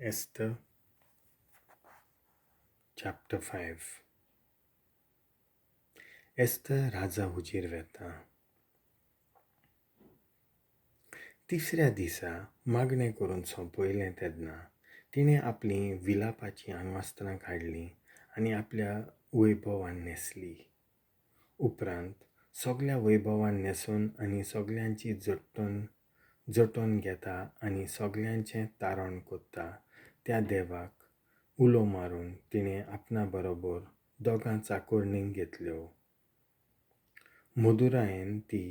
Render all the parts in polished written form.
Esther chapter 5. Esther राजा हुजीर वेता. तिसऱ्या दिसा मागणें करून सोंपयलें तेन्ना तिणें आपलीं विलापाचीं आंगवस्त्रां काडलीं आनी आपल्या वैभवान न्हेसली. उपरांत सगल्या वैभवान न्हेसून आनी सगल्यांची जटोवन घेता आनी सगल्यांचें तारण करता त्या देवाक उलो मारून तिणें आपणा बरोबर दोगां चाकोरणींक घेतल्यो. मदुरायेन ती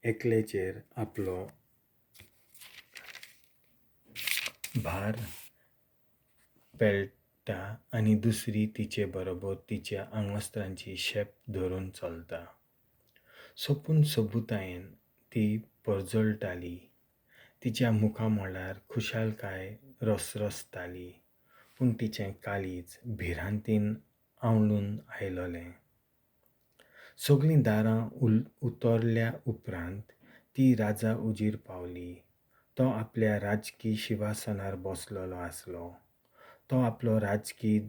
एकलेचेर आपलो भार पेलटा आनी दुसरी तिचे बरोबर तिच्या आंगवस्त्रांची शेप धरून चलता. सोपून सोबुतायेन ती परजळटाली. तिच्या मुखामळार खुशालकाय रसरसताली, पूण तिचें काळीज भिरांतीन आंवळून आयलोलें. सगलीं दारां उतरल्या उपरांत ती राजा उजीर पावली. तो आपल्या राजकी शिवासनार बसलेलो आसलो. तो आपलो राजकी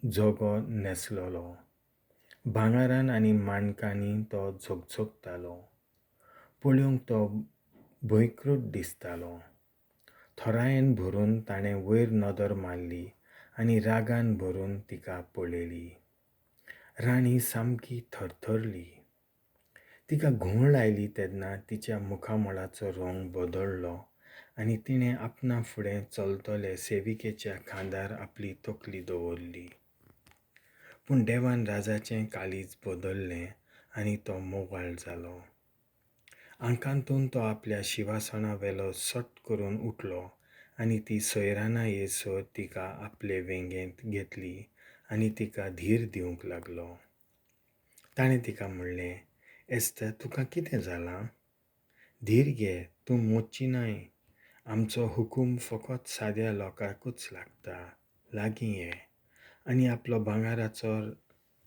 झगो न्हेसलेलो. भांगरान आनी माणकांनी तो झगझगतालो. पळोवंक तो भंयकृत दिसतालो. थोरायेन भरून ताणें वयर नदर मारली आनी रागान भरून तिका पळयली. राणी सामकी थरथरली. तिका घुंवळ आयली तेन्ना तिच्या मुखामळाचो रंग बदललो आनी तिणें आपणा फुडें चलतले सेविकेच्या खांदार आपली तकली दवरली. पूण देवान राजाचें काळीज बदललें आनी तो मोगाळ जालो. आंकांतून तो आपल्या शिवासना वेलो सट करून उठलो आनी ती सैराना येसर तिका आपले वेंगेंत घेतली आनी तिका धीर दिवंक लागलो. ताणें तिका म्हणलें, एस्तर, तुका कितें जालां? धीर घे, तूं मोच्ची न्हय. आमचो हुकूम फकत साद्या लोकांकूच लागता. लागीं ये. आनी आपलो भांगराचो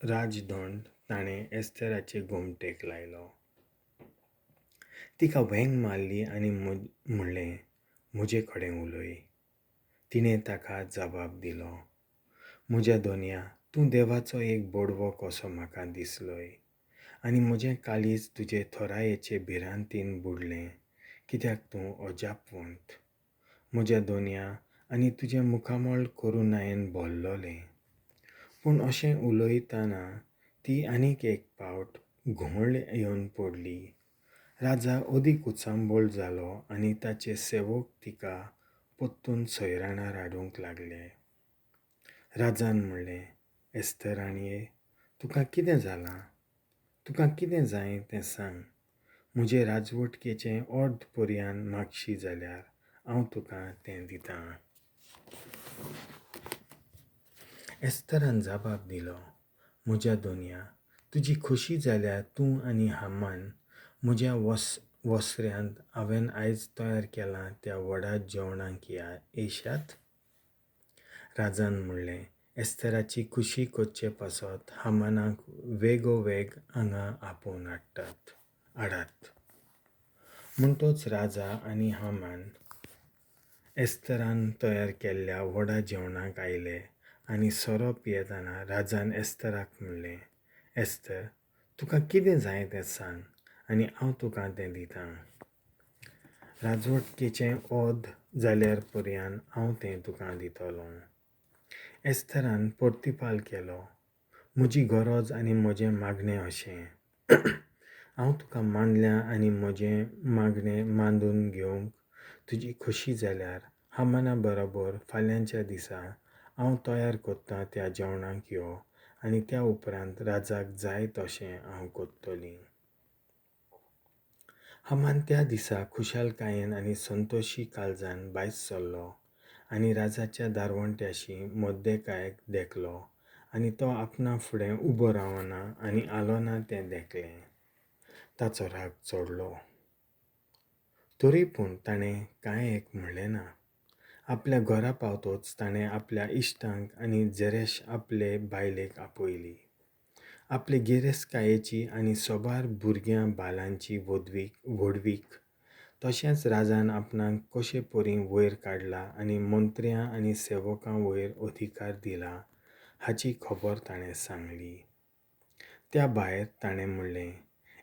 राजदंड ताणें एस्तराचे गोमटेक लायलो. तिका वेंग मारली आनी म्हणलें, म्हजे कडेन उलय. तिणें ताका जबाब दिलो, म्हज्या दोनया, तूं देवाचो एक बोडवो कसो म्हाका दिसलोय आनी म्हजें काळीज तुजे थोरायेचे भिरांतीन बुडलें, कित्याक तूं अजापवंत. म्हज्या दोनया, आनी तुजें मुखामळ करुणायेन भरलोलें. पूण अशें उलयतना ती आनीक एक पावट घुंवळ येवन पडली. राजा अदीक उचांबळ जालो आनी ताचे सेवक तिका परतून सैराणार हाडूंक लागले. राजान म्हणलें, एस्तर राणये, तुका कितें जालां? तुका कितें जाय तें सांग. म्हजे राजवटकेचें अर्द पर्यान मागशी जाल्यार हांव तुका तें दितां. एस्तरान जबाब दिलो, म्हज्या दोनया, तुजी खोशी जाल्यार तूं आनी हामान म्हज्या वसऱ्यांत हांवें आयज तयार केलां त्या व्हडा जेवणाक येशात. राजान म्हणलें, एस्तराची खुशी करचे पासत हामानाक वेगोवेग हांगा आपोवन हाडात. म्हणटच राजा आनी हामान एस्तरान तयार केल्ल्या व्हडा जेवणाक आयले आनी सोरो पियेतना राजान एस्तराक म्हणलें, एस्तर, तुका कितें जाय तें सांग आनी हांव तुका तें दितां. राजवटकेचें अर्द जाल्यार पर्यान हांव तें तुका दितलों. एस्तरान प्रतिपाल केलो, म्हजी गरज आनी म्हजें मागणें अशें, हांव तुका मानल्या आनी म्हजें मागणें मांदून घेवंक तुजी खोशी जाल्यार हामाना बरोबर फाल्यांच्या दिसा हांव तयार करतां त्या जेवणाक यो आनी त्या उपरांत राजाक जाय तशें हांव करतलीं. हामान त्या दिसा खुशालकायेन आनी संतोशी काळजान भायर सरलो आनी राजाच्या दारवंट्याशी मोर्देकायक देखलो आनी तो आपणा फुडें उबो रावना आनी आलोना तें देखलें. ताचो राग चडलो. तरी पूण ताणें कांय एक म्हणलें ना. आपल्या घरा पावतच ताणें आपल्या इश्टांक आनी जेरेश आपले बायलेक आपयली. आपले गिरेस्तकायेची आनी सोबार भुरग्यां बालांची व्हडवीक तशेंच राजान आपणाक कशे परीं वयर काडला आनी मंत्र्यां आनी सेवकां वयर अधिकार दिला हाची खबर ताणें सांगली. त्या भायर ताणें म्हणलें,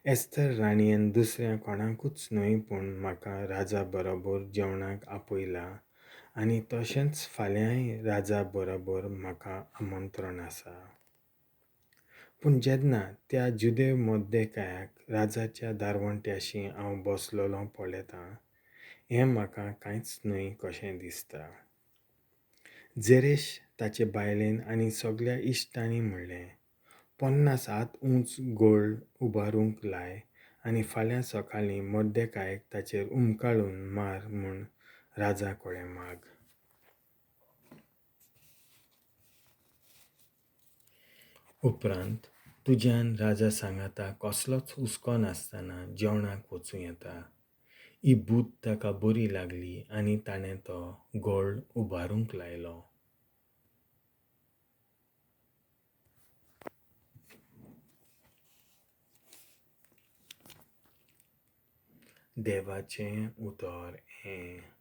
एस्तर राणयेन दुसऱ्या कोणाकूच न्हय पूण म्हाका राजा बरोबर जेवणाक आपयला आनी तशेंच फाल्यांय राजा बरोबर म्हाका आमंत्रण आसा. पूण जेन्ना त्या जुदेव मोर्देकायाक राजाच्या दारवंट्याशी हांव बसलोलो पळयतां, हें म्हाका कांयच न्हय कशें दिसता. जेरेश ताचे बायलेन आनी सगळ्या इश्टांनी म्हणलें, 50 हात उंच गोळ उबारूंक लाय आनी फाल्यां सकाळीं मोर्देकायक ताचेर उमकाळून मार म्हूण राजा कडेन माग. उपरांत तुज्यान राजा सांगाता कसलोच हुस्को नासतना जेवणाक वचूं येता. ही बूद ताका बरी लागली आनी ताणें तो गोळ उबारूंक लायलो. देवाचें उतर हें.